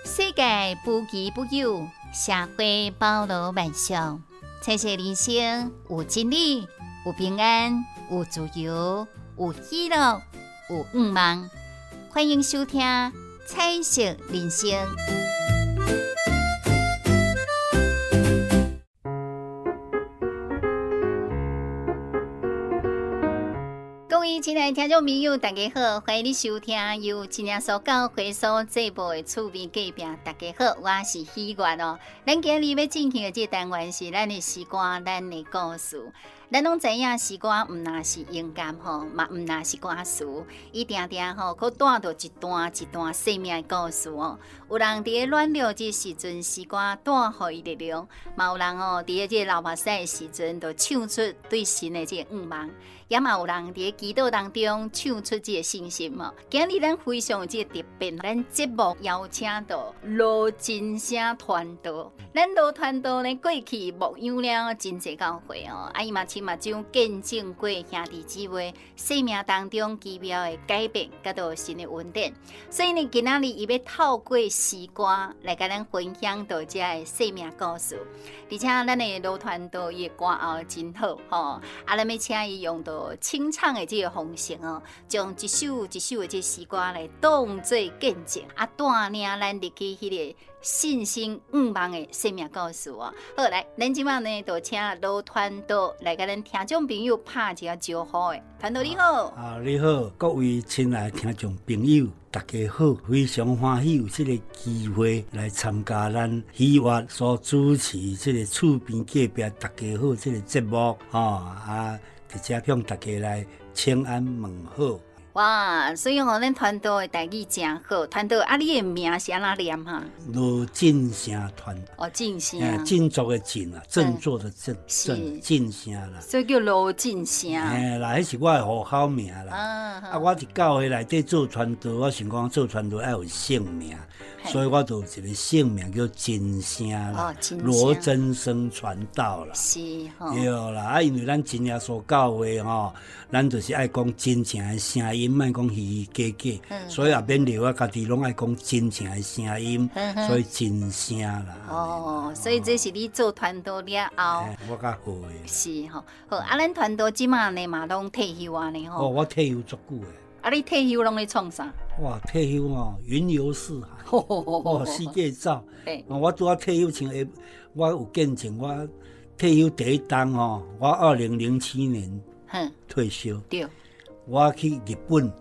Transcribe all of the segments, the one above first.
世界無奇不有，社會包羅萬象。彩色人生有真理，有平安，有自由，有喜樂，有願望。歡迎收聽《彩色人生》。各位親愛的聽眾朋友，大家好，歡迎你收聽由真耶穌教會所製播的厝邊隔壁。大家好，我是喜月哦。咱今日欲進行的這個單元是咱的詩歌，咱的故事。咱攏知影詩歌毋但是音樂吼，嘛毋但是歌詞，伊定定吼，閣帶著一段一段生命的故事哦。有人佇咧軟弱這時陣，詩歌帶予伊力量；嘛有人哦，佇咧這個流目屎的時陣，就唱出對神的這個願望。也嘛有人佇咧祈禱當中唱出這個信心哦。今日咱非常有這個特別，咱節目邀請到羅真聲傳道。咱羅傳道呢，過去牧養了真濟教會哦，啊伊嘛親目睭見證過兄弟姊妹生命當中奇妙的改變，佮著神的恩典。所以呢，今仔日伊欲透過詩歌來共咱分享著這个生命故事。而且咱的羅傳道伊的歌喉真好吼，啊，咱欲請伊用著清唱的這個方式哦，將一首一首的這詩歌來當做見證，啊，帶領咱入去彼個信心願望的生命故事哦。好，來，咱這擺呢，就請羅傳道來共咱聽眾朋友拍一下招呼的。傳道你好。啊，你好，各位親愛的聽眾朋友，大家好，非常歡喜有這個機會來參加咱喜月所主持這個厝邊隔壁大家好這個節目，吼啊，佇遮向大家來請安問好。哇，所以吼，咱傳道的台語誠好。傳道啊，你的名是按怎念哈？羅振聲傳。哦，振聲。振作的振啊，振作的振，振振聲啦。所以叫羅振聲。嘿啦，彼是我的戶口名啦。啊，我佇教會內底做傳道，我想講做傳道愛有姓名，所以我就有一個姓名叫真聲啦，羅真聲傳道啦。是吼。對啦，啊，因為咱真耶穌教會吼，咱就是愛講真正的聲音，莫講虛虛假假，所以也免留我家己攏愛講真正的聲音，所以真聲啦。哦，所以這是你做傳道了後，我較好的。是吼，好啊，咱傳道這馬呢嘛攏退休啊呢吼。哦，我退休足久的。啊，你退休攏咧創啥？哇，退休哦，雲遊四海，哦，四界走。我拄仔退休前，我有見證，我退休第一冬吼，我2007年退休。我去日本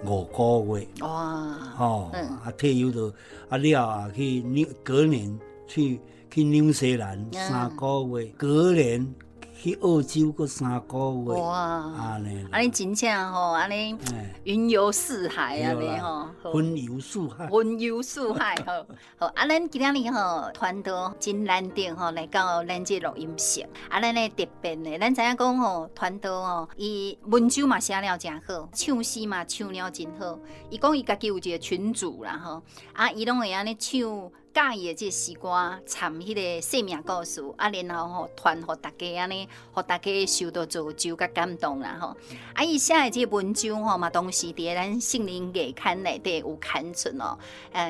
5個月。哇！吼，啊退休就啊了啊去紐，隔年去紐西蘭3個月，隔年去澳洲閣三個月。哇！按呢。按呢真正吼，按呢雲遊四海按呢吼。雲遊四海。雲遊四海，好。好，啊，咱今仔日吼，傳道真難得吼，來到咱這錄音室。啊，咱咧特別的，咱知影講吼，傳道吼，伊文章嘛寫了誠好，唱詩嘛唱了真好。伊講伊家己有一個群組啦吼，啊，伊攏會按呢唱佮意的這個詩歌，參彼個生命故事，啊，然後吼傳予大家按呢，予大家受到造就佮感動啦吼。啊，伊寫的這個文章吼嘛，當時佇咧咱聖靈月刊內底有刊出哦，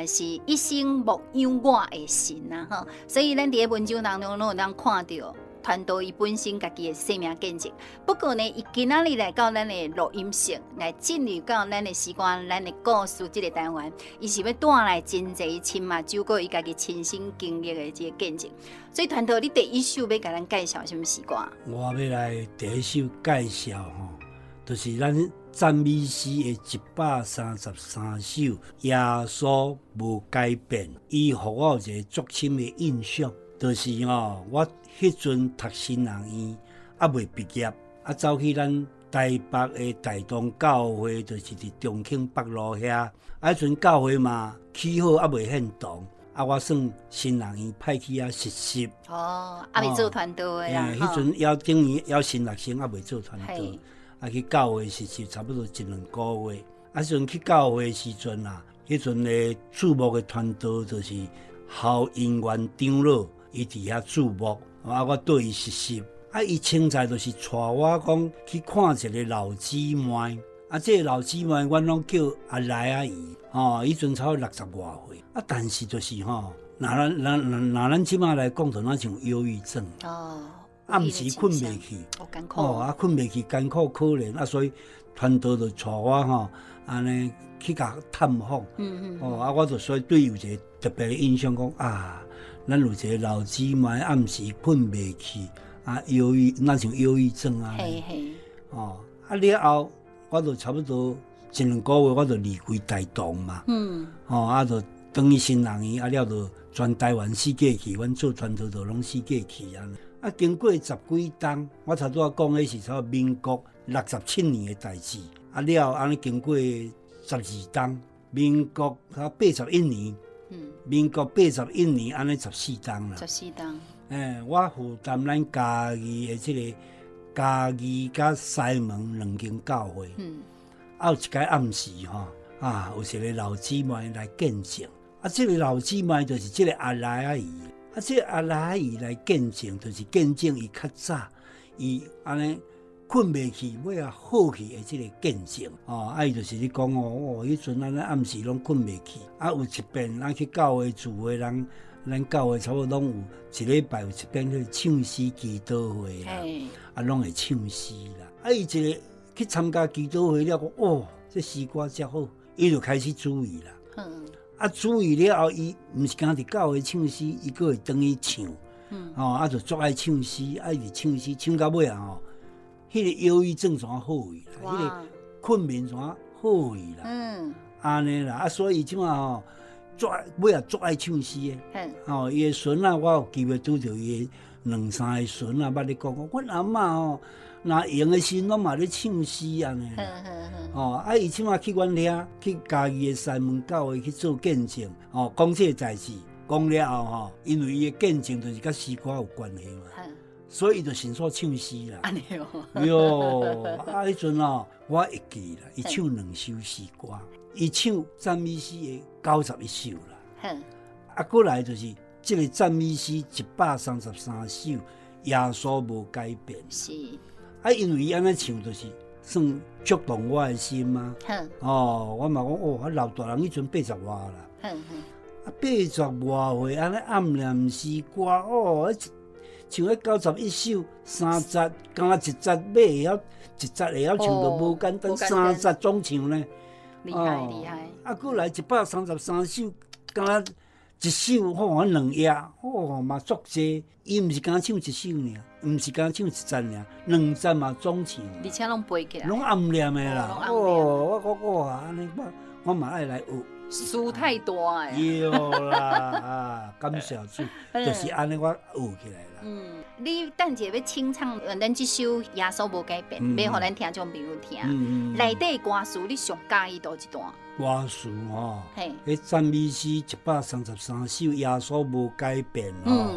是一生牧養我的神啊吼。所以咱佇咧文章當中攏有通看著傳道伊本身家己的生命見證。不過呢，伊今仔日來到咱的錄音室，來進入到咱的詩歌、咱的故事這個單元，伊是欲帶來真濟親目睭閣伊家己親身經歷的這個見證。所以傳道，你第一首欲共咱介紹啥物詩歌？我欲來第一首介紹吼，就是咱讚美詩的133首，耶穌無改變，伊予我有一個足深的印象，就是吼，我彼陣讀神學院，猶未畢業，啊走去咱台北的大東教會，就是佇重慶北路遐。啊，彼陣教會嘛起好，猶未現堂，啊，我算神學院派去遐實習。哦，猶未做傳道的啦。彼陣猶等於猶新學生，猶未做傳道，啊去教會實習差不多一兩個月。啊，彼陣去教會時陣啊，彼陣的主牧的傳道就是侯英元長老，伊佇遐主牧，啊，我綴伊實習。啊，伊凊彩就是帶我講去看一个老姊妹，啊，這个老姊妹阮攏叫阿來阿姨，吼，彼陣差不多六十外歲，啊，但是就是吼，若咱若若若咱這馬來講，就若像憂鬱症，哦，暗時睏袂去，哦，艱苦，哦，啊，睏袂去，艱苦可憐，啊，所以傳道就帶我吼，按呢去共探訪，哦，啊，我就所以對伊有一个特別的印象，講啊，咱有一个老姊妹暗時睏袂去。啊，憂鬱，若像憂鬱症啊。嘿嘿。哦，啊了後，我就差不多一兩個月，我就離開台東嘛。哦，啊，就轉去新人院，啊了就全台灣四界去，阮做傳道就攏四界去啊。啊，經過十幾冬，我頭拄仔講的是差不多民國67年的代誌。啊了，按呢經過12冬，民國差81年。民國81年，按呢14冬啦。14冬。欸，我負擔咱嘉義的這个嘉義佮西門兩間教會。啊，有一擺暗時吼，啊，有一个老姊妹來見證。啊，這个老姊妹就是這个阿來阿姨。啊，這个阿來阿姨來見證，就是見證伊較早，伊按呢睏袂去，尾仔好去的這个見證。哦，啊，伊就是咧講哦，哦，彼陣按呢暗時攏睏袂去。啊，有一遍咱去教會聚會人。咱教會差不多攏有一禮拜有一遍彼个唱詩祈禱會啦，啊，攏會唱詩啦。啊，伊一个去參加祈禱會了，講哦，這詩歌遮好，伊就開始注意啦。啊，注意了後，伊毋是干佇教會唱詩，伊閣會轉去唱。哦，啊，就足愛唱詩，啊，伊直唱詩，唱到尾仔吼，彼个憂鬱症怎好去啦？彼个困眠怎好去啦？按呢啦，啊，所以這馬吼。足愛尾仔足愛唱詩的，吼，伊的孫仔，我有機會拄著伊的兩三個孫仔，捌咧講講，阮阿嬤吼，若閒的時陣攏嘛咧唱詩按呢。吼，啊，伊這馬去阮遐，去嘉義的西門教會去做見證，吼，講這个代誌，講了後吼，因為伊的見證就是佮詩歌有關係嘛，所以伊就迅速唱詩啦。按呢哦。喲，啊，彼陣哦，我會記啦，伊唱兩首詩歌。伊唱讚美詩的91首啦，啊，過來就是這个讚美詩133首，耶穌無改變。啊，因為伊按呢唱，就是算觸動我的心啊。哦，我嘛講哦，啊老大人彼陣八十外啦。啊，八十外歲按呢暗念詩歌，哦，唱彼91首，三節，敢若一節欲會曉，一節會曉唱就無簡單，三節總唱呢。厲害厲害！啊，閣來133首，敢若一首吼，兩頁，哦嘛足濟。伊毋是干唱一首爾，毋是干唱一節爾，兩節嘛總唱。而且攏背起來。攏暗念的啦。哦，我講哇，按呢我我嘛愛來學。輸太多哎。對啦，啊，感謝主，就是按呢我學起來啦。嗯，你等下欲清唱咱這首《耶穌無改變》，欲予咱聽眾朋友聽。內底歌詞你上佮意佗一段？歌詞吼，彼讚美詩133首，耶穌無改變吼。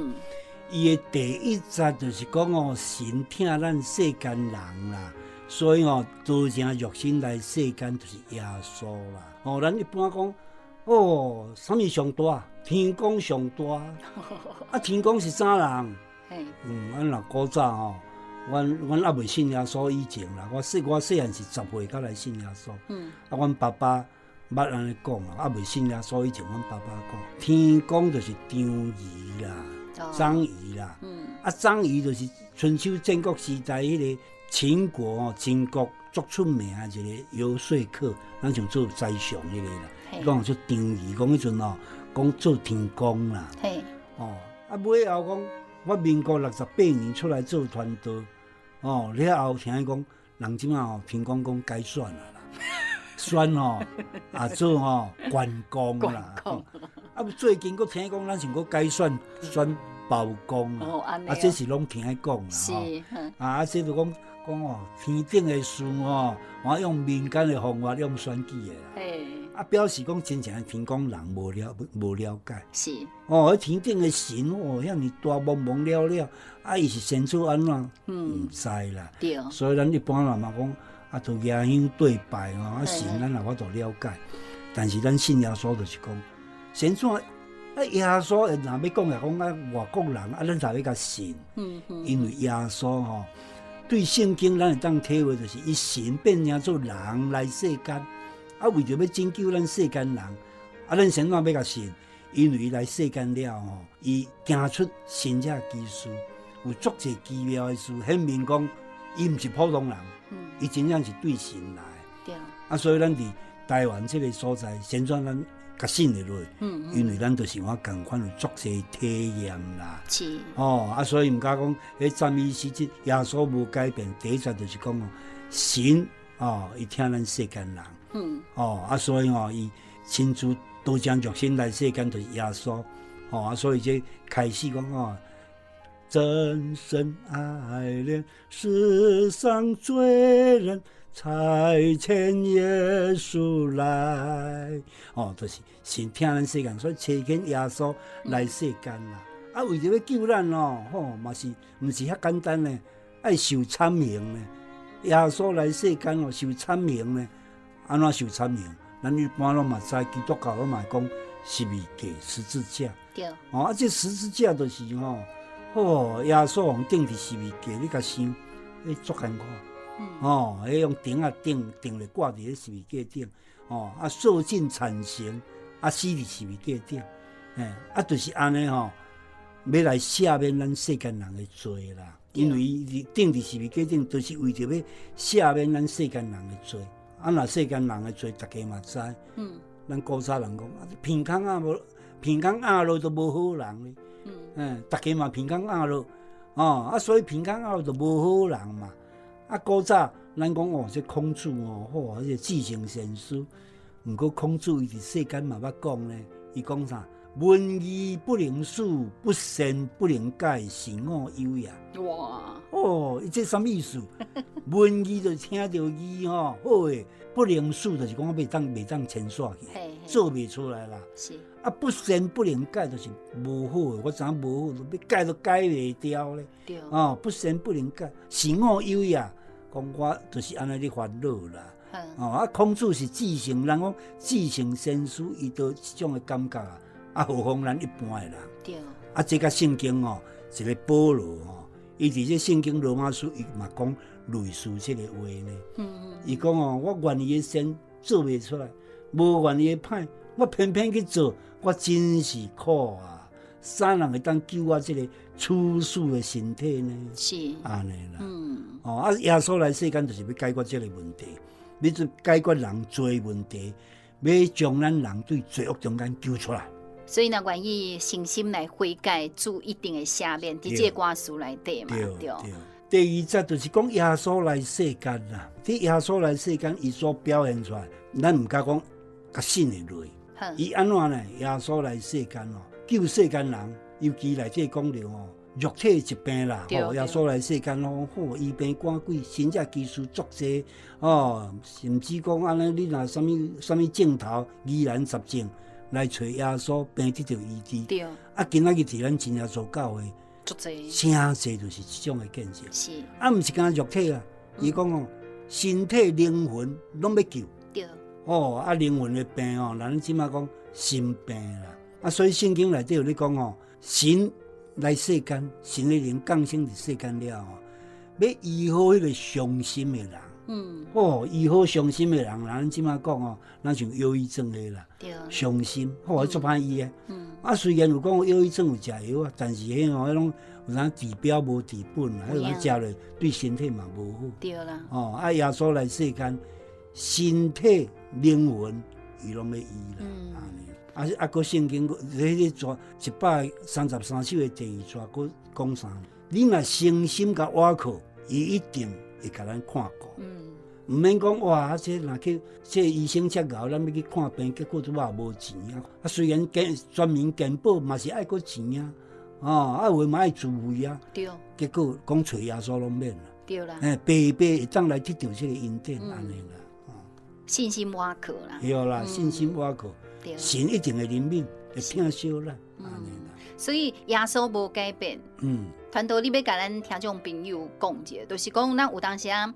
伊的第一節就是講哦，神疼咱世間人啦，所以哦，道成肉身來世間就是耶穌啦。哦，咱一般講，哦，啥物上大？天公上大。啊，天公是啥人？嗯，阮若古早吼，阮猶未信耶穌以前啦，我細我細漢是10歲才來信耶穌。啊，阮爸爸捌按呢講啊，猶未信耶穌以前，阮爸爸講，天公就是張儀啦，張儀啦。啊，張儀就是春秋戰國時代彼个秦國哦，秦國足出名的一個遊說客，咱像做宰相彼个啦，講做張儀，講彼陣哦，講做天公啦。哦，啊，尾後講。我民國68年出來做傳道，哦，了後聽講，人這馬吼聽講講改選啦，選吼啊做吼關公啦，啊最近閣聽講咱想閣改選選包公啦，啊這是攏聽講啦，吼，啊這就講講哦天頂的事吼，我用民間的方法用選舉的啦。啊，表示講真正天公人無了無了解。哦，天頂的神哦，遐爾大茫茫了了，啊，伊是先做按怎？毋知啦。所以咱一般人嘛講，啊，都舉香對拜吼，啊，神咱也無法度了解。但是咱信耶穌就是講，神怎啊，耶穌若欲講來講啊，外國人啊，咱才欲共信。因為耶穌吼，對聖經咱會當體會，就是伊神變成做人來世間，啊，為著欲拯救咱世間人，啊，咱啥怎欲共信？因為伊來世間了吼，伊行出神蹟奇事，有足濟奇妙的事，顯明講伊毋是普通人，伊真正是對神來。啊，所以咱佇台灣這个所在，先怎咱共信會落，因為咱就是我仝款有足濟體驗啦。哦，啊，所以毋敢講，彼讚美詩節耶穌無改變，第一節就是講哦，神哦，伊疼咱世間人。哦，啊，所以吼，伊親自道成肉身來世間，就是耶穌。哦，啊，所以這開始講哦，真神愛憐世上罪人，差遣耶穌來。哦，就是神疼咱世間，所以差遣耶穌來世間啦。啊，為著欲救咱哦，吼，嘛是毋是遐簡單呢？愛受慘刑呢。耶穌來世間哦，受慘刑呢。按怎受慘刑？咱一般攏嘛知，基督教攏嘛會講十字架、十字架。哦，啊，這十字架就是吼，哦，耶穌予釘佇十字架，你共想，彼足艱苦。哦，彼用釘仔釘釘咧掛佇咧十字架頂，哦，啊，受盡慘刑，啊，死佇十字架頂，嘿，啊，就是按呢吼，欲來赦免咱世間人的罪啦。因為伊釘佇十字架頂，就是為著欲赦免咱世間人的罪。啊，若世間人的罪，大家嘛知。咱古早人講，啊，鼻空壓無，鼻空壓落都無好人咧。逐家嘛鼻空壓落，哦，啊，所以鼻空壓落就無好人嘛。啊，古早咱講哦，這孔子哦，吼，這個至聖先師。毋過孔子伊佇世間嘛捌講咧，伊講啥？聞義不能恕，不善不能改，是吾憂也。哇！哦，伊這啥物意思？聞義就聽著義吼，好的，不能恕就是講袂當遷徙去，做袂出來啦。啊，不善不能改，就是無好的。我知影無好，欲改都改袂掉咧。哦，不善不能改，是吾憂也。講我就是按呢咧煩惱啦。哦，啊，孔子是至聖，人講至聖先師，伊都這種的感覺啊。啊，何況咱一般的人。啊，這個聖經哦，一個保羅吼，伊佇這聖經羅馬書，伊嘛講類似這个話呢。伊講哦，我願意的善做袂出來，無願意的歹，我偏偏去做，我真是苦啊！啥人會當救我這个處死的身體呢？按呢啦。哦，啊，耶穌來世間就是欲解決這个問題，欲做解決人罪問題，欲將咱人對罪惡中間救出來。所以若願意誠心來悔改，主一定會赦免，佇這個歌詞內底嘛，對。第二節就是講耶穌來世間啦，佇耶穌來世間，伊所表現出來，咱毋敢講共信會落。伊按怎呢？耶穌來世間哦，救世間人，尤其內底講著吼，肉體疾病啦，吼，耶穌來世間吼，好醫病趕鬼，神蹟奇事足濟哦，甚至講按呢，你若啥物啥物症頭疑難雜症，來揣耶穌，病得著醫治。啊，今仔日佇咱真耶穌教會，足濟，誠濟就是這種的見證。啊，毋是干焦肉體啊，伊講哦，身體靈魂攏欲救。哦，啊，靈魂的病哦，咱這馬講心病啦。啊，所以聖經內底有咧講哦，神來世間，神的靈降生佇世間了後，欲醫好彼個傷心的人。哦，醫好傷心的人，咱這馬講哦，咱像憂鬱症的啦，傷心，吼，足歹醫的。啊，雖然有講憂鬱症有食藥啊，但是彼吼，彼攏有當治標無治本啦，彼種食落對身體嘛無好。哦，啊，耶穌來世間，身體、靈魂，伊攏欲醫啦。按呢。啊啊，閣聖經閣彼个133首的第二節閣講啥？你若誠心共倚靠，伊一定會共咱看顧。毋免講哇，啊，這若去這醫生遮𠢕，咱欲去看病，結果拄仔無錢啊。啊，雖然健全民健保嘛是愛閣錢啊，哦，啊有的嘛愛自費啊。結果講揣耶穌攏免啦。嘿，白白會當來得著這个恩典，按呢啦。信心倚靠啦。對啦，信心倚靠，神一定會憐憫，會疼惜咱，按呢啦。所以耶穌無改變。傳道，你欲共咱聽眾朋友講一下，就是講咱有當時啊，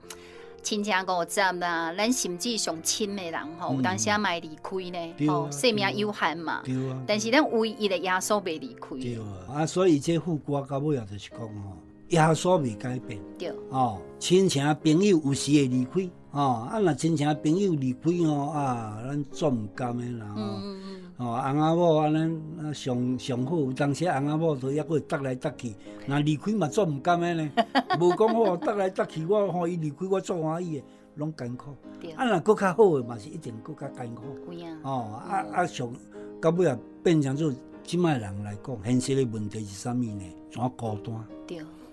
親情五十啦，咱甚至上親的人吼，有當時仔嘛會離開呢，吼，生命有限嘛。對啊。但是咱唯一的耶穌袂離開。對啊，啊，所以這副歌到尾仔就是講吼，耶穌袂改變。哦，親情朋友有時會離開，哦，啊，若親情朋友離開吼，啊，咱足毋甘的啦吼。哦，翁仔某按呢上上好，有當時翁仔某都猶閣會搭來搭去，若離開嘛足毋甘的呢。無講好搭來搭去，我吼伊離開我足歡喜的，攏艱苦。啊，若閣較好的嘛是一定閣較艱苦。哦，啊啊上到尾仔變成做這擺人來講，現實的問題是啥物呢？怎孤單？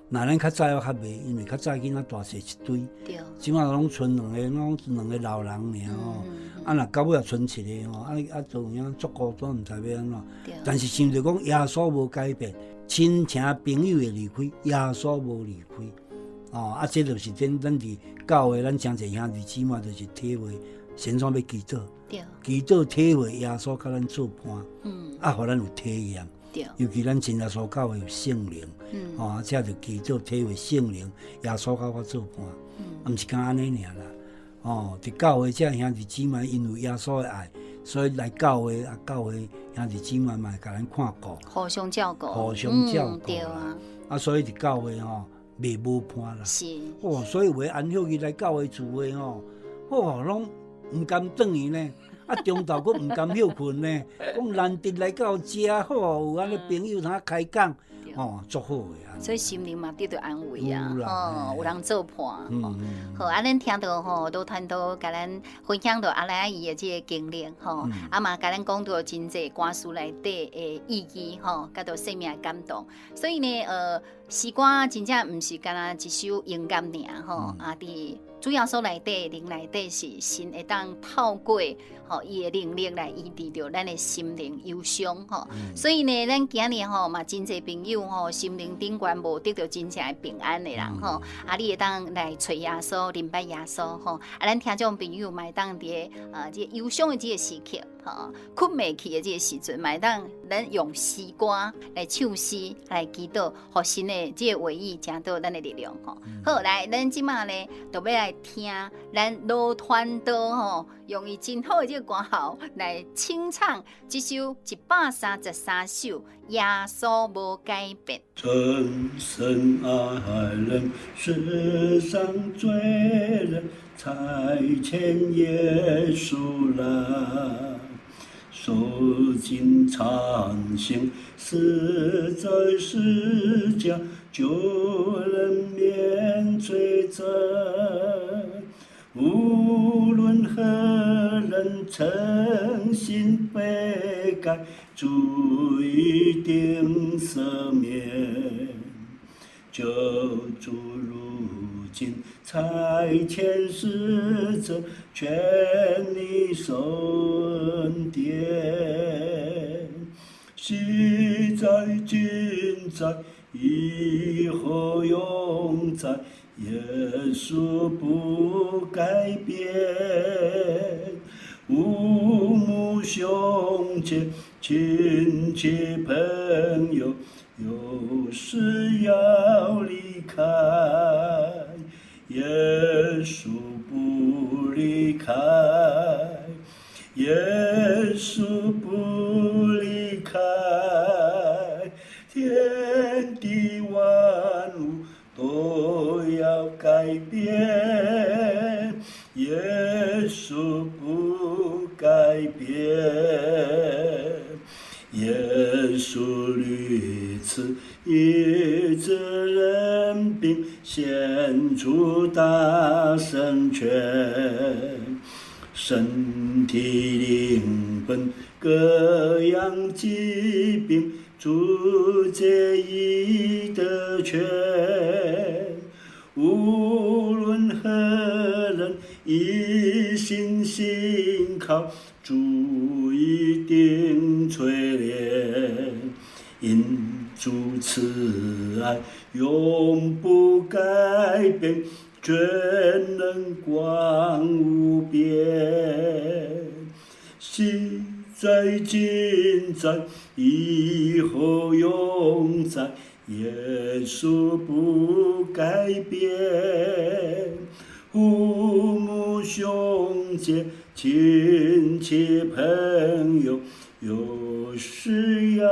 若咱較早猶較袂，因為較早囡仔大細一堆。這擺攏賰兩個，攏兩個老人爾吼。啊，若到尾仔賰一個吼，啊啊，就有影足孤單，毋知欲按怎。但是想著講耶穌無改變，親情朋友會離開，耶穌無離開。哦，啊，這就是咱佇教會，咱誠濟兄弟姊妹就是體會，先怎欲祈禱，祈禱體會耶穌佮咱做伴，啊，予咱有體驗。尤其咱真耶穌教會有聖靈，哦，啊，這就祈禱體會聖靈，耶穌佮我做伴，啊，毋是干按呢爾啦。哦，佇教會這兄弟姊妹因為耶穌的愛，所以來教會啊，教會兄弟姊妹嘛會共咱看顧，互相照顧，互相照顧，對啊。啊，所以佇教會吼，袂無伴啦。哦，所以有的安息日來教會聚會吼，哦，攏毋甘轉去呢。啊，中晝閣毋甘歇睏呢，講難得來到遮，好有按呢朋友通開講，哦，足好的啊。所以心靈嘛得著安慰啊，吼，有人做伴。好，啊，咱聽著吼，都傳道共咱分享著阿來仔伊的這个經歷，吼，啊嘛共咱講著真濟歌詞內底的意義，吼，佮著生命的感動。所以呢，詩歌真正毋是干焦一首音樂爾，吼，啊，佇主耶穌內底，靈內底是神會當透過吼伊的能力來醫治著咱的心靈憂傷吼。所以呢，咱今日吼嘛真濟朋友吼，心靈頂懸無得著真正的平安的人吼，啊，你會當來揣耶穌，認捌耶穌吼。啊，咱聽眾朋友嘛會當佇這個憂傷的這個時刻吼，睏袂去的這個時陣，嘛會當咱用詩歌來唱詩來祈禱，予神的這個話語成做咱的力量吼。好，來，咱這馬呢，就欲來聽咱羅傳道吼，用伊真好的這個歌喉來清唱這首133首《耶穌無改變》。真神愛人，世上罪人，差遣耶穌來，受盡殘刑，死在十架，救人免罪責。無論何人誠心悔改，主一定赦免。救主如今差遣使者，勸你受恩典。昔在今在，以後永在，耶穌不改變。父母兄姐，親戚朋友，有時要離開，耶穌不離開，耶穌不離開，天地萬物都要改變，耶穌不改變。耶穌屢次醫治人病，顯出大神權，身體靈魂各樣疾病，主皆醫得全。無論何人一心信靠，主一定垂憐。因主慈愛永不改變，全能廣無邊。昔在今在，以後永在，耶穌不改變。父終結，親戚朋友有時要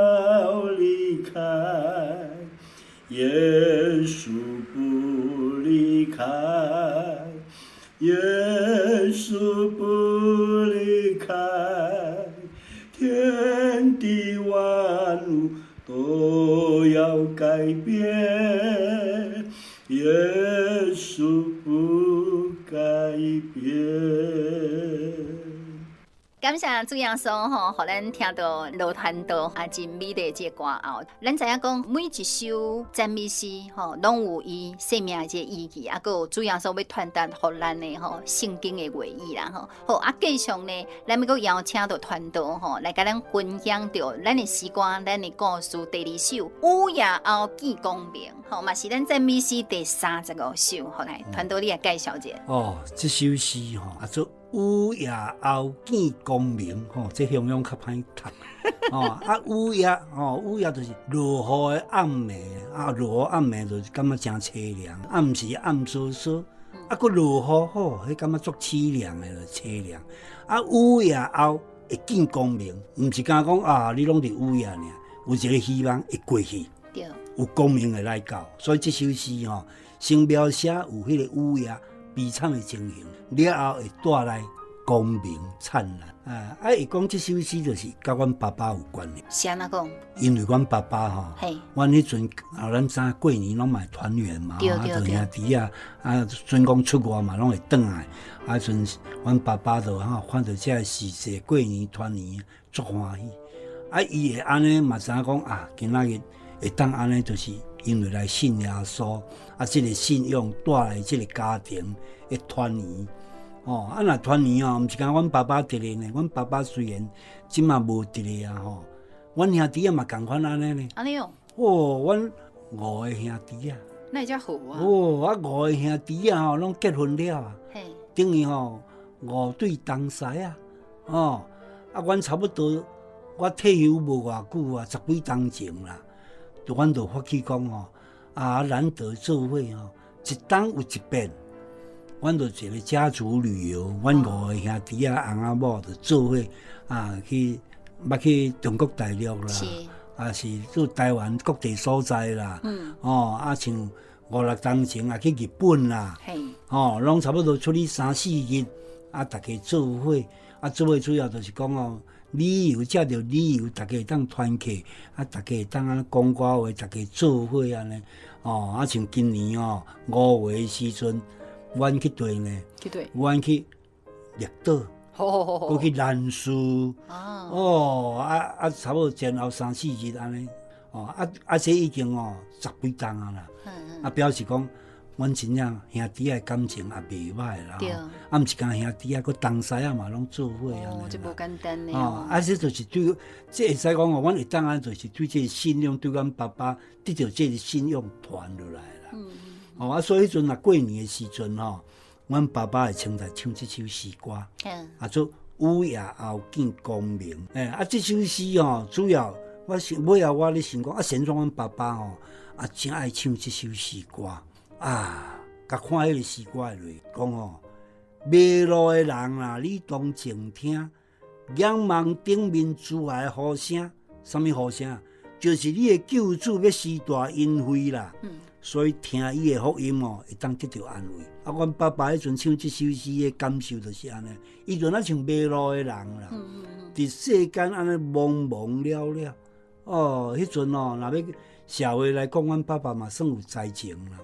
離開，耶穌不離開，耶穌不離開，天地萬物都要改變，耶穌不改變。感謝主耶穌吼，予咱聽著羅傳道啊，真美麗這個歌喉。咱知影講每一首讚美詩吼，攏有伊生命的這個意義，啊，閣有主耶穌欲傳達予咱的吼聖經的話語啦吼。好啊，繼續呢，咱欲閣邀請著傳道吼，來共咱分享著咱的詩歌、咱的故事第二首《雨夜後見光明》吼，嘛是咱讚美詩第35首。好來，傳道你來介紹一下。哦，這首詩吼，啊做雨夜後見光明，吼，這形容較歹讀。哦，啊雨夜，吼，雨夜就是落雨的暗暝，啊落雨暗暝就是感覺真淒涼，暗時暗澌澌，啊閣落雨吼，彼感覺足淒涼的，淒涼。啊雨夜後會見光明，毋是干講啊，你攏佇雨夜爾，有一個希望會過去，有光明會來到。所以這首詩吼，先描寫有彼個雨夜悲慘的情形，了後會帶來光明燦爛。啊，啊會講這首詩就是佮阮爸爸有關係。是按怎講？因為阮爸爸吼，阮彼陣啊，咱知過年攏嘛會團圓嘛，啊，就兄弟啊，啊，準講出外嘛，攏會轉來。啊，陣阮爸爸就吼看著這個時勢，過年團圓足歡喜。啊，伊會按呢嘛知影講啊，今仔日會當按呢，就是因為來信耶穌，啊，這個信仰帶來這個家庭的團圓。哦，啊，若團圓哦，毋是干阮爸爸佇咧呢，阮爸爸雖然這馬無佇咧啊吼，阮兄弟仔嘛仝款按呢呢。按呢哦。哦，阮五個兄弟仔。哪會遮好啊？哦，啊，五個兄弟仔吼，攏結婚了啊。等於吼五對東西啊。哦，啊，阮差不多，我退休無偌久啊，十幾冬前啦，就阮就發起講吼，啊，難得做伙吼，一冬有一遍。阮就一個家族旅遊，阮五個兄弟仔、翁仔某就做伙啊去，捌去中國大陸啦，啊是做台灣各地所在啦，哦啊像五六冬前啊去日本啦，哦攏差不多出去三四日，啊逐家做伙，啊做伙主要就是講哦，旅遊藉著旅遊，逐家會當團結，啊逐家會當按呢講歌話，逐家做伙按呢，哦啊像今年哦5月的時陣。阮去佗呢？去佗？阮去綠島，閣去蘭嶼。哦，啊啊，差不多前後三四日按呢。哦，啊啊，這已經哦十幾冬啊啦。啊，表示講，阮真正兄弟仔感情也袂歹啦。啊，毋是干兄弟仔，閣東西仔嘛攏做伙按呢。哦，這無簡單呢。哦，啊，這就是對，這會使講哦，阮會當按就是對這個信仰，對阮爸爸得著這個信仰傳落來啦。哦，啊，所以彼陣若過年的時陣吼，阮爸爸會穿來唱這首詩歌，啊，做雨夜後見光明。欸，啊，這首詩吼，主要我想尾後我咧想講，啊，先怎阮爸爸吼，啊，真愛唱這首詩歌啊，共看彼個詩歌的內講吼，迷路的人啦，你當靜聽，仰望頂面慈愛的呼聲，啥物呼聲？就是你的救主欲施大恩惠啦。所以聽伊的福音哦，會當得著安慰。啊，阮爸爸彼陣唱這首詩的感受就是按呢，伊就若像迷路的人啦，佇世間按呢茫茫了了。哦，彼陣哦，若欲社會來講，阮爸爸嘛算有才情啦。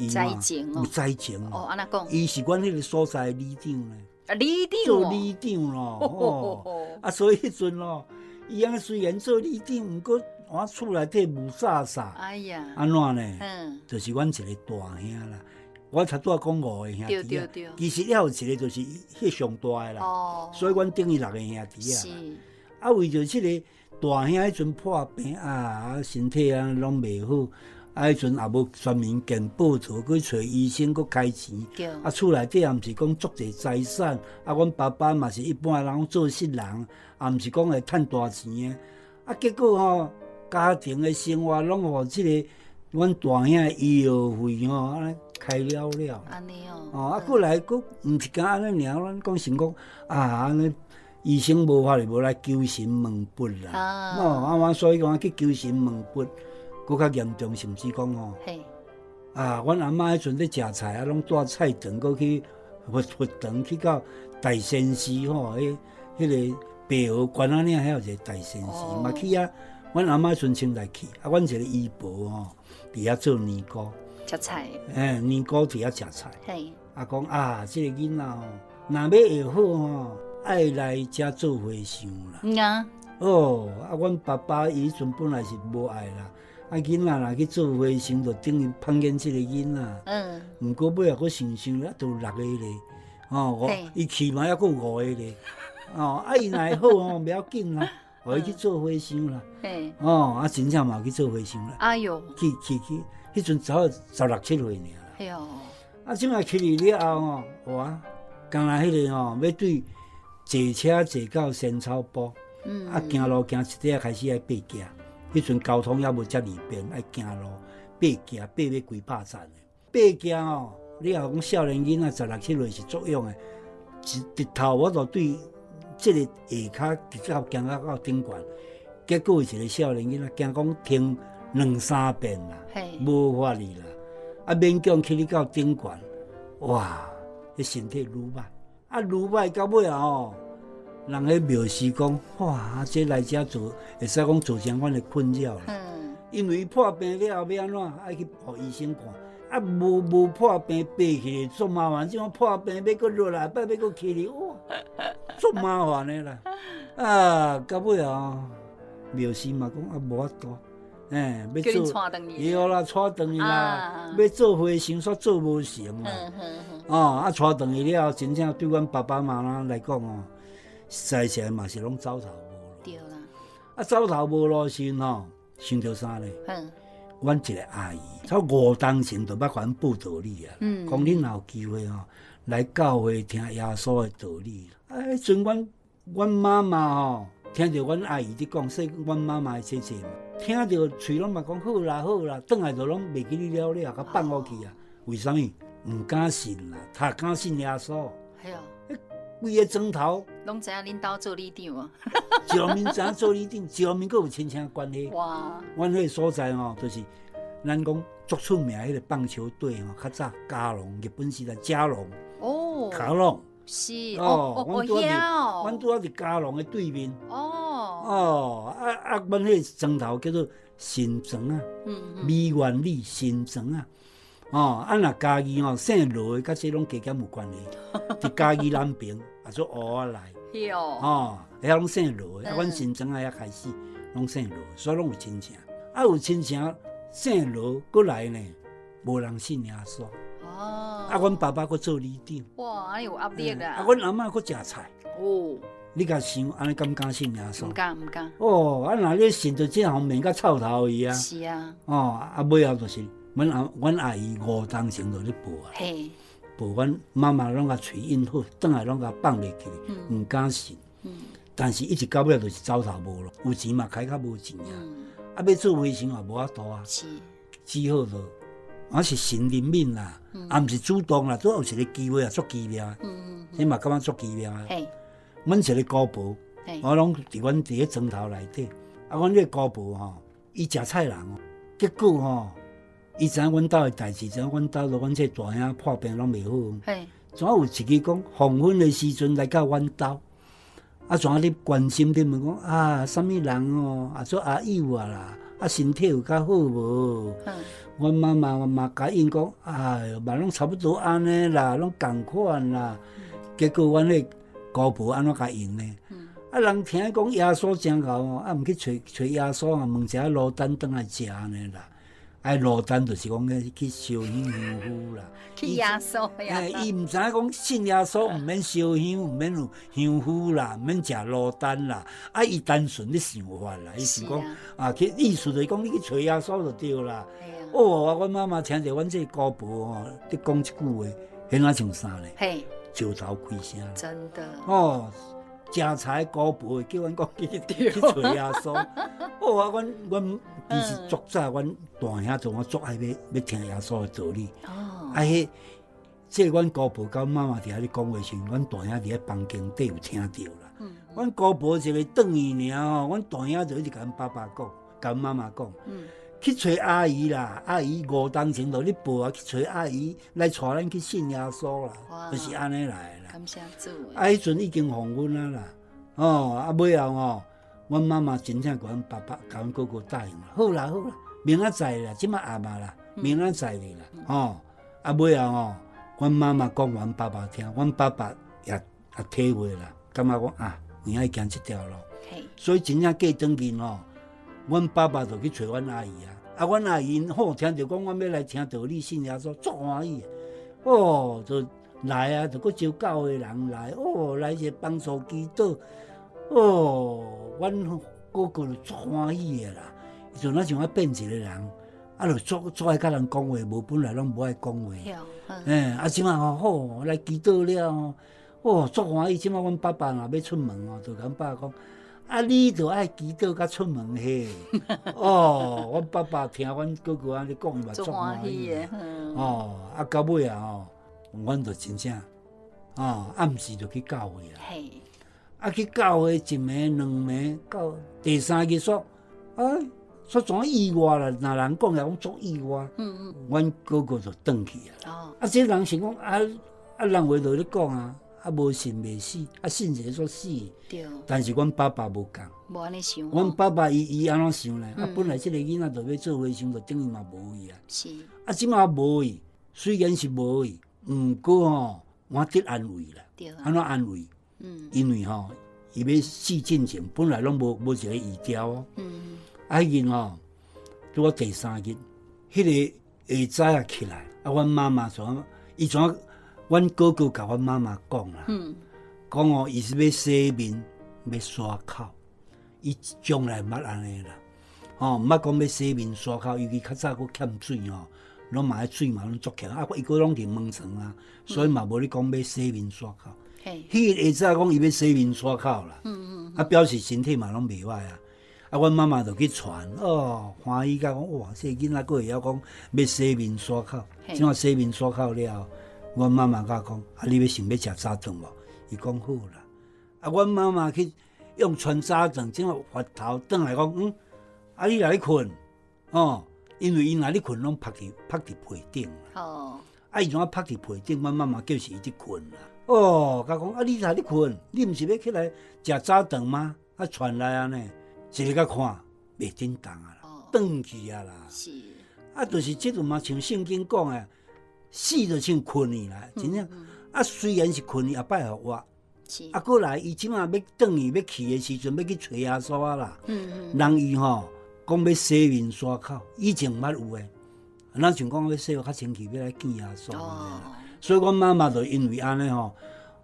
才情哦，有才情哦。按怎講？伊是阮彼個所在的里長呢。啊，里長做里長咯。哦，啊，所以彼陣哦，伊按呢雖然做里長，毋過我厝內底霧煞煞，哎呀，按怎呢？就是阮一個大兄啦。我頭拄仔講五個兄弟仔，其實猶有一個就是彼上大的啦。所以阮等於六個兄弟仔。啊，為著這個大兄彼陣破病啊，身體啊攏袂好，啊，彼陣也無全民健保，就去揣醫生，閣開錢。啊，厝內底也毋是講足濟財產，啊，阮爸爸嘛是一般的人做事人，也毋是講會趁大錢的。啊，結果吼，家庭的生活攏予這個阮大兄的醫藥費吼，按呢開了了。按呢哦。哦，啊，過來閣毋是干按呢爾，咱講想講啊，按呢醫生無法就無來求神問佛啦。哦，啊，我所以講去求神問佛，閣較嚴重，甚至講吼。啊，阮阿嬤彼陣咧食菜啊，攏帶菜場，閣去佛佛堂去到大仙寺吼，彼個白河關仔嶺遐有一個大仙寺，嘛去遐。阮阿嬤彼陣先來去，啊，阮一個姨婆吼，佇遐做尼姑。食菜。欸，尼姑佇遐食菜。啊，講啊，這個囡仔吼，若欲會好吼，愛來遮做和尚啦。嗯啊。哦，啊，阮爸爸伊彼陣本來是無愛啦。啊，囡仔若去做和尚，就等於拋見這個囡仔。毋過尾仔閣想想，啊，都六個咧，哦，五，伊去嘛猶閣有五個咧，哦，啊，伊若會好吼，袂要緊啦，予伊去做和尚啦。哦，啊，真正嘛去做和尚啦。哎喲。去去去，彼陣才十六七歲爾啦。哎喲。啊，這擺去了後吼，哇，敢若彼個吼，欲對坐車坐到仙草埔，啊，行路行一塊仔開始愛爬行。彼陣交通猶無遮爾便，愛行路爬行爬欲幾百層的。爬行吼，你若講少年囡仔十六七歲是足勇的，一直頭我就對這個下跤直接行到到頂懸，結果有一個少年囡仔驚講停兩三遍啦，無法哩啦，啊勉強去哩到頂懸，哇，彼身體愈歹，啊愈歹到尾仔吼。人彼廟師講，哇！這來遮做，會使講造成阮的困擾啦。因為破病了後欲按怎，愛去予醫生看。啊，無無破病爬起來足麻煩，這種破病欲閣落來，擺欲閣起來，哇，足麻煩的啦。啊，到尾吼，廟師嘛講啊，無法度，欸，欲做，對啦，帶轉去啦，欲做和尚煞做無成啦。哦，啊，帶轉去了後，真正對阮爸爸媽媽來講哦。實在是嘛是攏走投無路。對啦。啊，走投無路時吼，想著啥咧？阮一個阿姨，差五冬前就捌共阮報道理啊。講恁若有機會吼，來教會聽耶穌的道理。啊，彼陣阮阮媽媽吼，聽著阮阿姨佇講，說阮媽媽的姐姐嘛，聽著喙攏嘛講好啦好啦，轉來就攏袂記得了了，共放予去啊。為啥物？毋敢信啦，他敢信耶穌。規个莊頭，攏知影恁兜做里長啊！一方面知影做里長，一方面閣有親戚關係。哇！阮彼個所在吼，就是咱講足出名彼個棒球隊吼，較早嘉龍，日本時代嘉龍。哦。嘉龍。是哦。阮拄仔阮拄仔佇嘉龍的對面。哦。哦，啊啊，阮彼個莊頭叫做新莊啊。美元里新莊啊。哦，啊若嘉義吼姓羅的，佮這攏加減有關係。佇嘉義南爿，啊做湖仔內。哦，遐攏姓羅的，啊，阮新莊仔遐開始攏姓羅，所以攏有親情。啊，有親情姓羅閣來呢，無人信耶穌。哦。啊，阮爸爸閣做里長。哇，按呢有壓力啊。啊，阮阿嬤閣食菜。哦。你共想，按呢敢敢信耶穌？毋敢，毋敢。哦，啊，若你信著這方面較臭頭去啊。是啊。哦，啊，尾後就是。阮阿阮阿姨五冬前就咧報啊，報阮媽媽攏共喙應好，轉來攏共放袂記，毋敢信。但是一直到尾就是走投無路，有錢嘛開較無錢啊。啊，欲做和尚嘛無法度啊，只好就我是神憐憫啦，啊，毋是主動啦，拄有一個機會啊，足奇妙。你嘛感覺足奇妙啊？阮一個姑婆，我攏佇阮佇咧莊頭內底，啊，阮這個姑婆吼，伊食菜人，結果吼。伊知影阮兜的代誌，知影阮兜著阮這大兄破病攏袂好。怎有一日講黃昏的時陣來到阮兜，啊怎咧關心咧問講啊，啥物人哦，啊做阿幼啊啦，啊身體有較好無？阮媽媽嘛共𪜶講，哎喲，嘛攏差不多按呢啦，攏仝款啦。結果阮彼姑婆按怎共應呢？啊，人聽講耶穌真𠢕哦，啊毋去揣揣耶穌啊，問一下蘆丹轉來食呢啦。啊，蘆丹就是講去燒香香灰啦。去耶穌呀！伊毋知影講信耶穌毋免燒香，毋免有香灰啦，毋免食蘆丹啦。啊，伊單純咧想法啦，伊想講啊，去意思就是講你去揣耶穌就對啦。哦，阮媽媽聽著阮這個姑婆吼，佇講這句話，彼若像啥咧？石頭開聲。真的。哦。食菜姑婆會叫阮講去去揣耶穌。哦，啊，阮阮其實足早，阮大兄就我足愛欲欲聽耶穌的道理。啊，彼這阮姑婆佮媽媽佇遐咧講話時，阮大兄佇咧房間底有聽著啦。阮姑婆一个轉去爾吼，阮大兄就一直共阮爸爸講，共媽媽講，去揣阿姨啦，阿姨五當前就咧報啊，去揣阿姨來帶咱去信耶穌啦，就是按呢來的啦。感謝主。啊，彼陣已經黃昏啊啦，哦，啊尾後吼，阮媽媽真正共阮爸爸、共阮哥哥答應啦，好啦好啦，明仔載啦，這馬暗啊啦，明仔載哩啦，吼，啊尾後吼，阮媽媽講阮爸爸聽，阮爸爸也也體會啦，感覺講啊，有影愛行這條路，所以真正過轉去吼，阮爸爸就去揣阮阿姨啊，啊，阮阿姨好聽著講，阮欲來聽道理信耶穌，足歡喜的，哦，就來啊，就閣招教會人來，哦，來一個幫助祈禱，哦，阮哥哥就足歡喜的啦，伊就若像啊變一個人，啊，就足足愛佮人講話，無本來攏無愛講話，欸，啊，這馬吼好來祈禱了吼，哦，足歡喜。這馬阮爸爸若欲出門哦，就共阮爸講，啊，你著愛祈禱才出門嘿。哦，阮爸爸聽阮哥哥按呢講，伊嘛足歡喜的。哦，啊，到尾啊吼，阮就真正，哦，暗時就去教會啦。啊，去教會一暝兩暝，到第三日說，哎，說怎意外啦？若人講起來攏足意外。阮哥哥就轉去啊。啊，這人想講啊啊，人話就咧講啊。啊，無信袂死，啊，信一個煞死。但是阮爸爸無仝。無按呢想。阮爸爸伊伊按怎想呢？啊，本來這個囡仔就欲做和尚，就等於嘛無去啊。啊，這馬無去，雖然是無去，毋過吼，我得安慰啦。按怎安慰？因為吼，伊欲死進前，本來攏無無一個預兆哦。啊，彼日吼，拄好第三日，彼個下早啊起來，啊，阮媽媽怎，伊怎？阮哥哥共阮媽媽講啦，講哦，伊是欲洗面，欲漱口，伊從來毋捌按呢啦，吼，毋捌講欲洗面漱口，尤其較早閣欠水吼，攏嘛愛水嘛攏足欠，啊，伊閣攏佇門床啊，所以嘛無咧講欲洗面漱口。彼個下早講伊欲洗面漱口啦，啊，表示身體嘛攏袂歹啊。啊，阮媽媽就去傳，哦，歡喜甲講，哇，這個囡仔閣會曉講欲洗面漱口，這馬洗面漱口了。阮媽媽佮講，啊，你欲想欲食早頓無？伊講好啦。啊，阮媽媽去用傳早頓，這馬回頭轉來講，嗯，啊，你若咧睏，哦，因為伊若咧睏，攏趴佇趴佇被頂。啊，伊怎啊趴佇被頂？阮媽媽叫是伊佇睏啦。哦，佮講，啊，你若咧睏，你毋是欲起來食早頓嗎？啊，傳來按呢，一个佮看，袂振動啊啦，轉去啊啦。啊，就是這陣嘛，像聖經講的。死就像睏去啦，真正啊，雖然是睏去，後擺復活。啊，過來伊這馬欲轉去欲去的時陣，欲去揣耶穌啊啦。人伊吼講欲洗面刷口，以前毋捌有的。咱像講欲洗較清氣，欲來見耶穌。所以阮媽媽就因為按呢吼，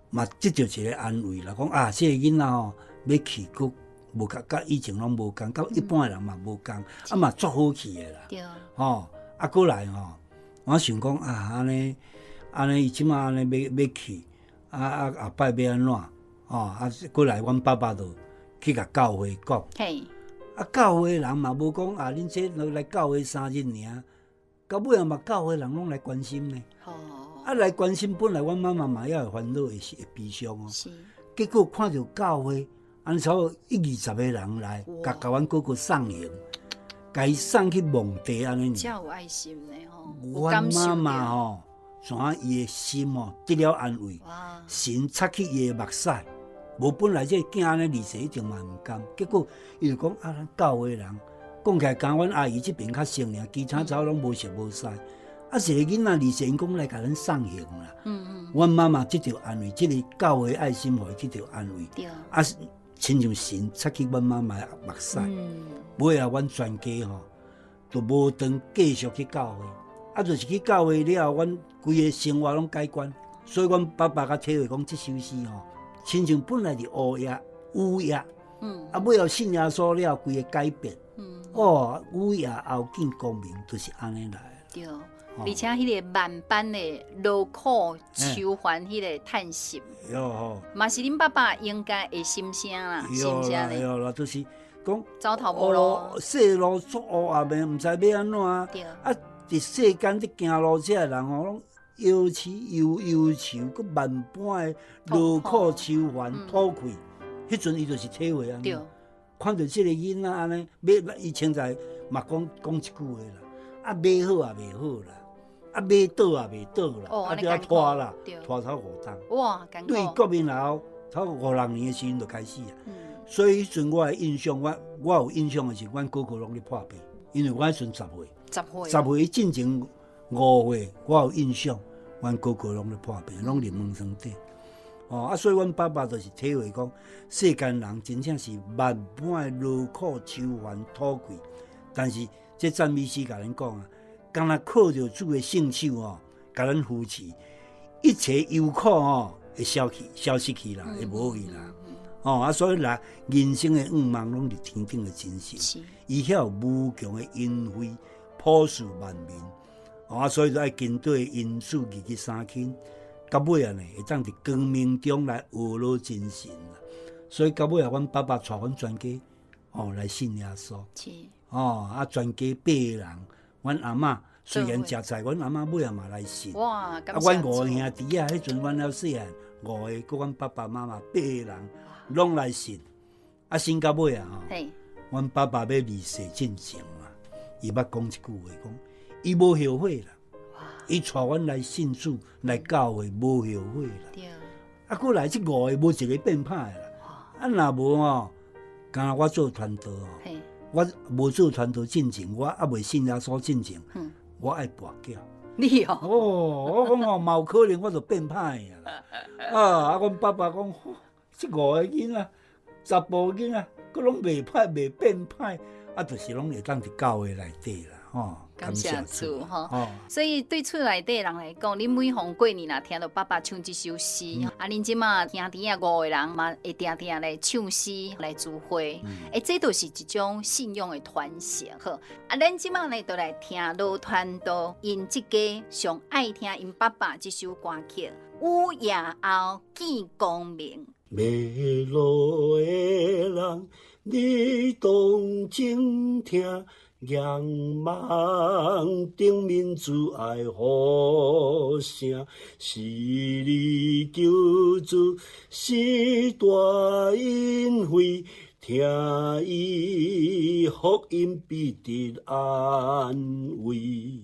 嘛得著一個安慰啦，講啊，這個囡仔吼欲去，閣無佮佮以前攏無仝，佮一般的人嘛無仝，啊嘛足好去的啦。吼，啊過來吼。我想講啊，按呢按呢，伊這馬按呢欲欲去，啊啊後擺欲按怎？吼啊，過來，阮爸爸就去共教會講。啊，教會人嘛無講啊，恁這來教會三日爾，到尾仔嘛教會人攏來關心呢。啊，來關心，本來阮媽媽嘛也會煩惱，會會悲傷哦。結果看著教會，按呢差不多一二十個人來，共共阮哥哥送行，共伊送去墓地按呢。真有愛心呢吼！阮媽媽吼，怎伊的心吼得了安慰，神擦去伊的目屎，無本來這個囝按呢離世一定嘛毋甘，結果伊就講啊，咱教會人講起來，敢阮阿姨這邊較熟爾，其他走攏無熟無識。啊，一個囡仔離世，𪜶講來共咱送行啦。阮媽媽得著安慰，這個教會愛心予伊得著安慰。啊，親像神擦去阮媽媽的目屎。尾仔阮全家吼，就無當繼續去教會。啊，就是去教會了後，阮規个生活攏改觀。所以，阮爸爸才體會講，這首詩吼，親像本來佇烏夜雨夜，啊，尾後信耶穌了，規个改變。哦，雨夜後見光明，就是按呢來。對，而且彼個萬般的勞苦愁煩，彼個嘆息，嘛是恁爸爸應該的心聲啦，心聲咧。對啦，就是講走投無路，世路足烏暗的，毋知欲按怎啊。啊，佇世間佇行路這的人吼，攏憂痴又憂愁，閣萬般的勞苦愁煩討氣。彼陣伊就是體會按呢，看著這个囡仔按呢，買伊凊彩嘛講講一句話啦，啊買好也袂好啦，啊買倒也袂倒啦，啊就要拖啦，拖超5冬。哇，對國民老超五六年的時陣就開始啊。所以彼陣我的印象，我有印象的是，阮哥哥攏咧破病，因為我彼陣10歲，10歲，10歲進前5歲，我有印象，阮哥哥攏咧破病，攏佇門床底。哦，啊，所以阮爸爸就是體會講，世間人真正是萬般的勞苦愁煩討氣，但是這讚美詩共咱講啊，敢若靠著主的聖手哦，共咱扶持，一切憂苦哦會消去、消失去啦，會無去啦。哦，啊，所以來人生的願望攏佇天頂的真實，伊遐有無窮的恩惠，普賜萬民。哦，啊，所以就愛跟綴恩賜入去三親，到尾啊呢，會當佇光明中來學樂真神啦。所以到尾啊，阮爸爸帶阮全家哦來信耶穌。哦，啊，全家八個人，阮阿嬤雖然食菜，阮阿嬤尾仔嘛來信。哇！啊，阮五個兄弟仔，彼陣阮了細漢，五個，閣阮爸爸媽媽八個人。攏來信，啊，信到尾啊吼，阮爸爸欲離世進前啊，伊捌講一句話，講伊無後悔啦，伊帶阮來信主來教會無後悔啦。啊，閣來這五個無一個變歹的啦。啊，若無吼，敢若我做傳道哦，我無做傳道進前，我猶未信耶穌進前，我愛跋筊。你哦，哦，我講吼，嘛有可能我就變歹啊啦。啊，啊，阮爸爸講。這五個囡仔，查埔囡仔，閣攏袂歹，袂變歹，啊，就是攏會當佇教會內底啦，吼。感謝主，吼。所以對厝內底人來講，恁每逢過年若聽著爸爸唱這首詩，啊，恁這馬兄弟仔五個人嘛會定定來唱詩來聚會，欸，這都是一種信仰的傳承。好，啊，咱這馬呢就來聽羅傳道𪜶這家上愛聽𪜶爸爸這首歌曲《午夜後見光明》。迷路的人，你當靜聽，仰望頂面主愛呼聲，是你救主，是大恩惠，聽伊福音必得安慰。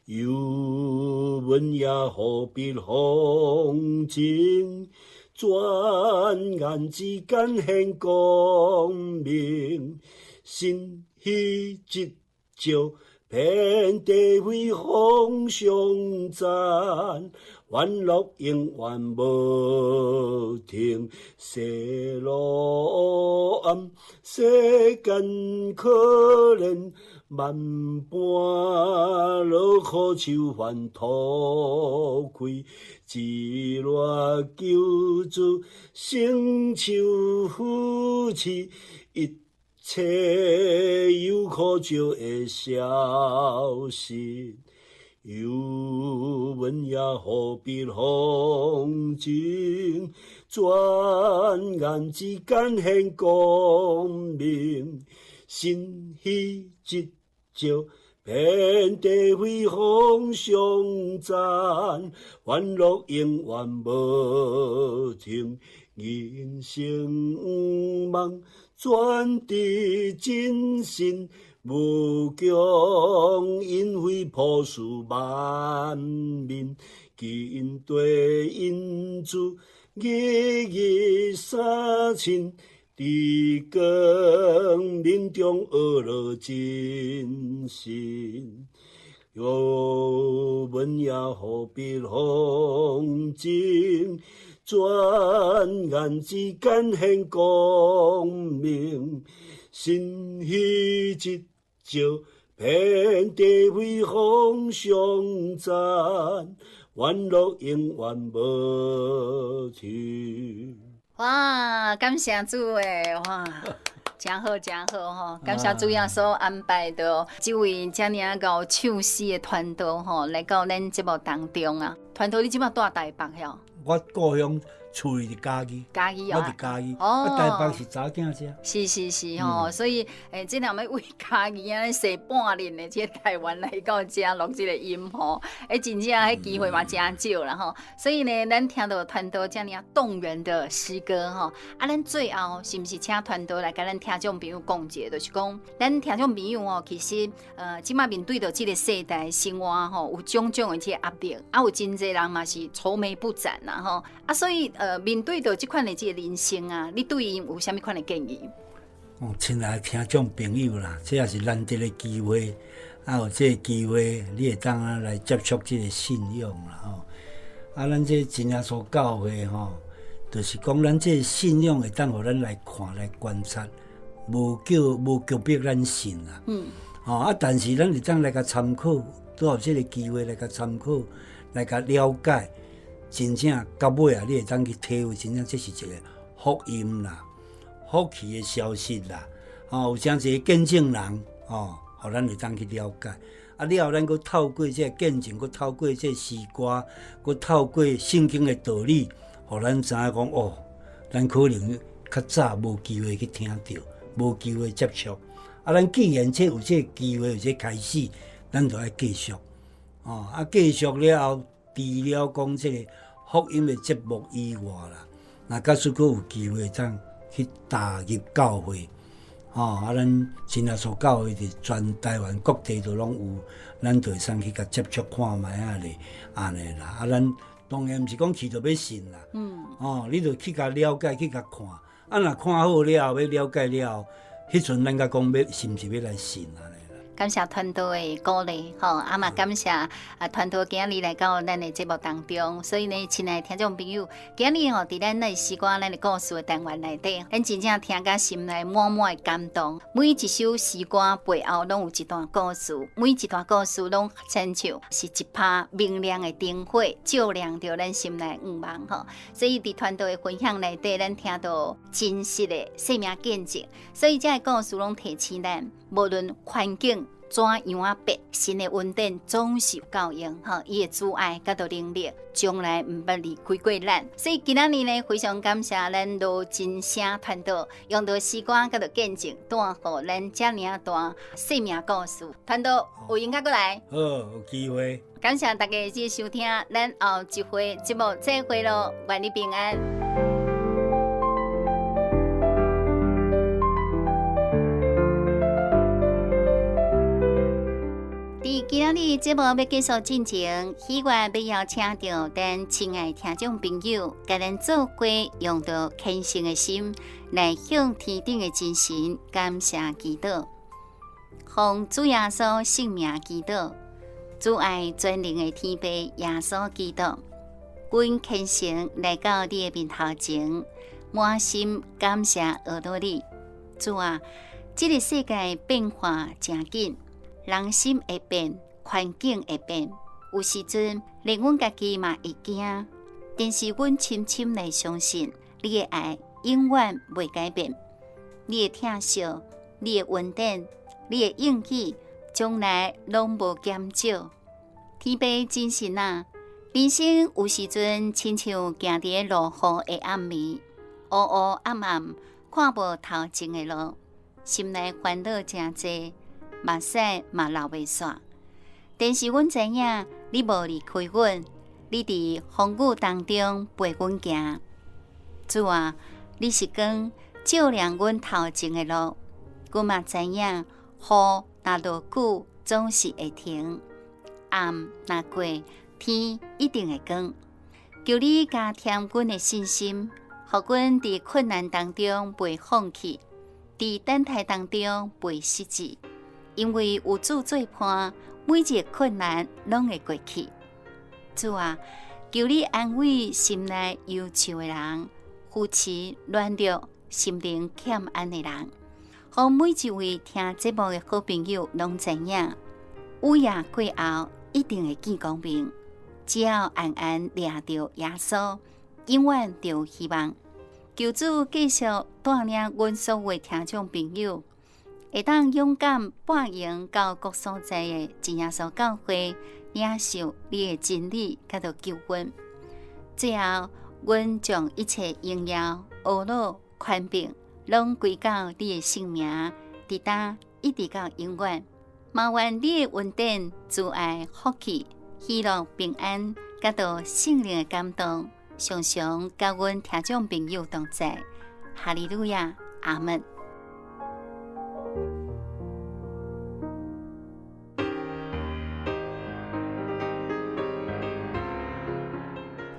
有阮也何必風情？轉眼之間現光明，新喜日照，遍地輝煌相讚，歡樂永遠無停。西羅暗，世間可憐，萬般勞苦愁煩討氣，一賴救主聖手扶持，一切憂苦就會消失。有阮也何必風情？轉眼之間現光明，新喜日照，遍地輝煌相讚，歡樂永遠無停。人生夢轉佇真神，無窮恩惠普賜萬民，緊綴恩主，日日相親，佇光明中學樂真神。有阮也何必風情？轉眼之間現光明，新喜日照，遍地輝煌相讚，歡樂永遠無停。哇，感謝主欸，哇，真好真好吼！感謝主耶穌安排著這位遮爾𠢕唱詩的傳道吼，來到咱節目當中啊。傳道，你這馬住台北遐？我故鄉厝里佇嘉義，嘉義我佇嘉義，啊台北是查囝遮。是是是吼，所以這若欲為嘉義按呢踅半日的，這台灣來到遮錄這個音吼，真正彼機會嘛誠少啦吼。所以呢，咱聽著傳道遮爾仔動人的詩歌吼，啊，咱最後是毋是請傳道來共咱聽眾朋友講一下，就是講咱聽眾朋友吼，其實這馬面對著這個世代生活吼，有種種的這個壓力，啊，有真濟人嘛是愁眉不展啦吼，啊，所以面對著這款的這個人生啊，你對𪜶有啥物款的建議？哦，親愛的聽眾朋友啦，這也是難得的機會，啊，有這個機會，你會當啊來接觸這個信仰啦吼。啊，咱這真耶穌教會吼，就是講咱這個信仰會當予咱來看來觀察，無叫無強迫咱信啦。吼啊，但是咱會當來共參考，拄有這個機會來共參考，來共了解，真正到尾啊，你會當去體會，真正這是一個福音啦，福氣的消息啦。吼，有誠濟見證人，吼，予咱會當去了解。啊，了後咱閣透過這個見證，閣透過這個詩歌，閣透過聖經的道理，予咱知影講哦，咱可能較早無機會去聽著，無機會接觸。啊，咱既然這有這個機會，有這個開始，咱就愛繼續。哦，啊，繼續了後，除了講這個福音的節目以外啦，若假使閣有機會當去踏入教會，吼，啊，咱真耶穌教會佇全台灣各地都攏有，咱就會使去共接觸看覓仔咧，按呢啦。啊，咱當然毋是講去就欲信啦，哦，你就去共了解，去共看，啊，若看好了後，欲了解了後，彼陣咱才講欲是毋是欲來信按呢。感謝傳道的鼓勵，吼，啊嘛感謝啊傳道今日來到咱的節目當中，所以呢，親愛的聽眾朋友，今日吼佇咱的詩歌、咱的故事的單元內底，咱真正聽甲心內滿滿的感動。每一首詩歌背後攏有一段故事，每一段故事攏親像是一拍明亮的燈火，照亮著咱心內願望，吼。所以佇傳道的分享內底，咱聽到真實的生命見證，所以這个故事攏提醒咱，無論環境怎樣仔變，神的恩典總是有夠用，吼，伊的慈愛佮能力，從來毋捌離開過咱。所以今仔日呢，非常感謝咱羅真聲傳道，用著詩歌佮見證，帶予咱遮爾仔大生命故事。傳道有閒閣過來。好，有機會。感謝大家的收聽，咱後一回節目再會囉，願你平安。佇今仔日節目欲結束進前，希望欲邀請著咱親愛聽眾朋友，共咱做伙用著虔誠的心來向天頂的真神感謝祈禱，奉主耶穌聖名祈禱，主愛全能的天父耶穌基督，阮虔誠來到你的面頭前，滿心感謝阿羅你。主啊，這個世界變化誠緊。人心會變，環境會變，有時陣連阮家己嘛會驚。但是阮深深來相信，你的愛永遠袂改變，你的疼惜、你的恩典、你的應許，從來攏無減少。天父真神啊，人生有時陣親像行佇咧落雨的暗暝，烏烏暗暗，看無頭前的路，心內煩惱誠濟。目屎嘛流袂煞，但是阮知影你無離開阮，你佇風雨當中陪阮行。主啊，你是光，照亮阮頭前的路。阮嘛知影雨若落久總是會停，暗若過天一定會光。求你加添阮的信心，予阮佇困難當中袂放棄，佇等待當中袂失志。因為有主做伴，每一個困難攏會過去。主啊，求你安慰心內憂愁的人，扶持軟弱、心靈欠安的人，予每一位聽節目的好朋友攏知影，雨夜過後一定會見光明。只要安安掠著耶穌，永遠就有希望。求主繼續帶領阮所有的聽眾朋友，會當勇敢跋營到各所在的真耶穌教會，領受你的真理，佮著救恩。最後，阮將一切榮耀、呵咾、權柄，攏歸到你的聖名，直到一直到永遠。嘛願你的恩典、慈愛、福氣、喜樂、平安，佮著聖靈的感動，常常佮阮聽眾朋友同在。哈利路亞，阿門。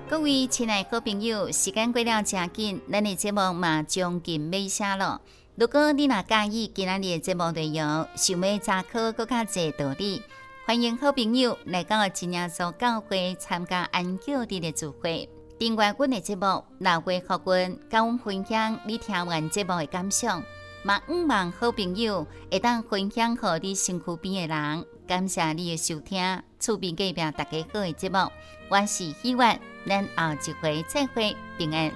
各位親愛好朋友，時間過了誠緊，咱的節目嘛將近尾聲囉。如果你若佮意今仔日的節目內容，想欲查考閣較濟道理，歡迎好朋友來到真耶穌教會參加安息日的聚會，訂閱阮的節目，留話予阮，佮阮分享你聽完節目的感想。嘛，向望好朋友會當分享予你身軀邊的人。感謝你的收聽，厝邊隔壁大家好的節目，我是希月，咱後一回再會，平安。